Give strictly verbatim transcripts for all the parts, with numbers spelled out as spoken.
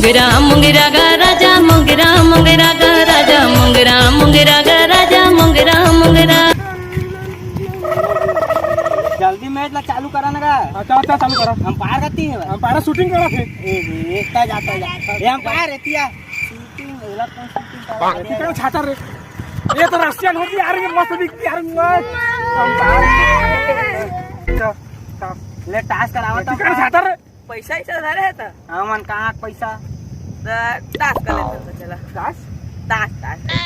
मुंगरा मुंगरा गा राजा, मुंगरा मुंगरा गा राजा, मुंगरा मुंगरा गा राजा, मुंगरा मुंगरा। जल्दी मैच ला चालू करा ना गा। हाँ, चला, चला, चालू करा। अंपायर रहती है भाई। अंपायर शूटिंग करा थे। ए, ए, एकटा जाता है, जाता है। ए, अंपायर रहती है। शूटिंग, एला कौन शूटिंग करा? एती का छाता रे। ये तो रशियन होती यार, ये मस्त दिखती यार, मैं। अंपायर। चल, चल। ले, टॉस करावा तो। एती का छाता रे। पैसा ऐसा धरे है त? हमन कहाँ के पैसा? त ताश कर लेते हैं, चला। ताश? ताश, ताश, ताश।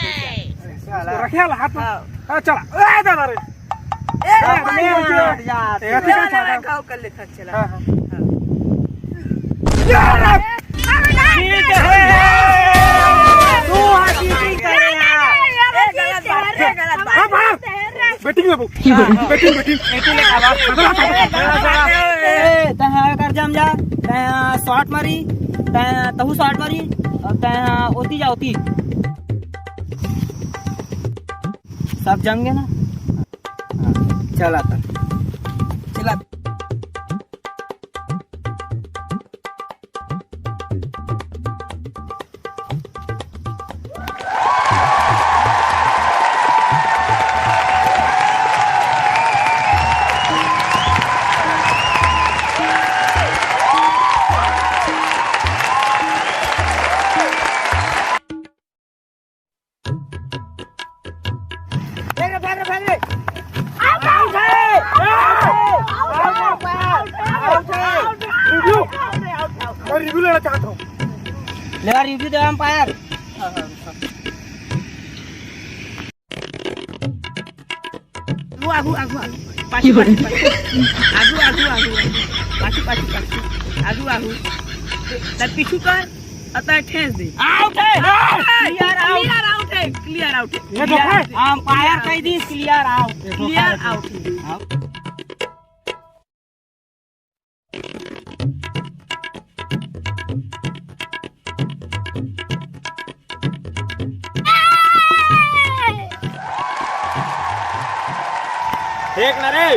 पैसा वाला। रखे वाला हाथ में। हाँ। हाँ, चला। ए, दादा रे। ए, ए, भगवान, ए, हट जा। ए, ठीक है, चला। खाओ, कर लेते हैं, चला। हाँ, हाँ। हाँ। यार! ठीक है। तू हाथी नहीं करे यार। ए, गलत बात, ए, गलत बात। हाँ, हाँ। बैटिंग में वो। Batting, batting. बैटिंग में आवाज। ए, तैं हा कर जम जा, तैं हा शॉट मारी, तैं हा तहू शॉट मारी, और तैं हा ओती जा ओती। सब जम गए ना? हाँ, चला त। चला। फेंक रे, फेंक रे, फेंक रे। आउट है! आउट है! आउट है! रिव्यू! मैं रिव्यू लेना चाहता हूँ। ले यार, रिव्यू दे अंपायर। आगू, आगू, आगू, आगू। पाछू, पाछू, पाछू। आगू, आगू, आगू, आगू। पाछू, पाछू, पाछू। आगू, आगू। तब पीछू कर, और तब ठेस दे। आउट है! Clear out. क्लियर आउट है, क्लियर आउट है। ये देखो। अंपायर कह दी, क्लियर आउट। क्लियर आउट है। आउट। फेंक ना रे।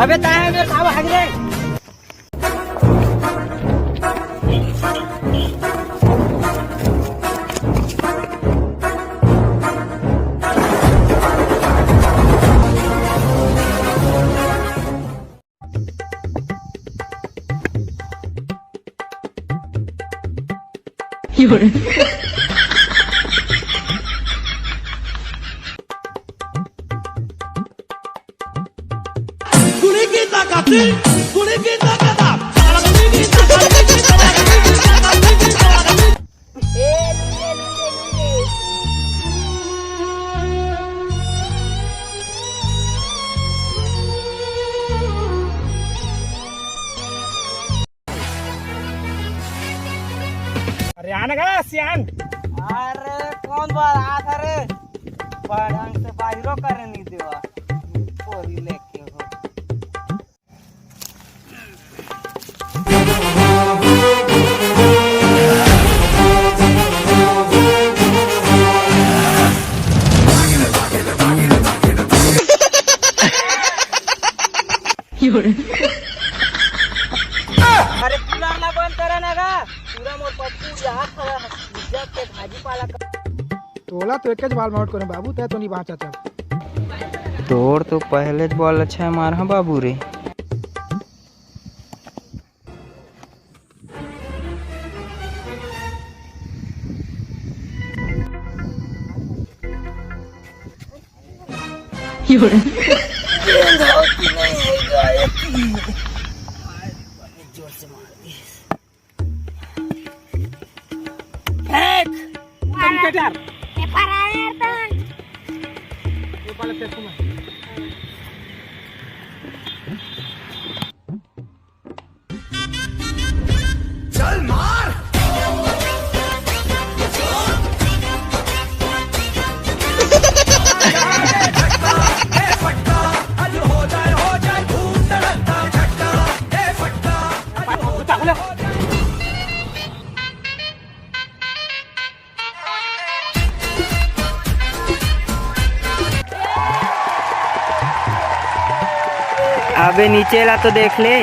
अबे ताहे में खावा हगरे। अरे आना गा सियान। अरे कौन बात आ था रे? पढ़ंग से बाहिरो करे नहीं देवा। कोरी लेके हो। अरे कूलर ला बंद करे ना गा, पूरा मोर पप्पू यार थोड़ा इज्जत के भाजी पाला कर। तोला तो एक बाल माउट करूं बाबू, तै तो नहीं बांचा चल। तोर तो पहले बॉल अच्छा है मार, हाँ बाबू रे। गेंद होती नहीं है, गायब। जोर से मार दी। फेंक। मारा। पेपर आया यार, तो। ये वाला फेंकू मैं। चल मार। अबे नीचे ला तो देख ले।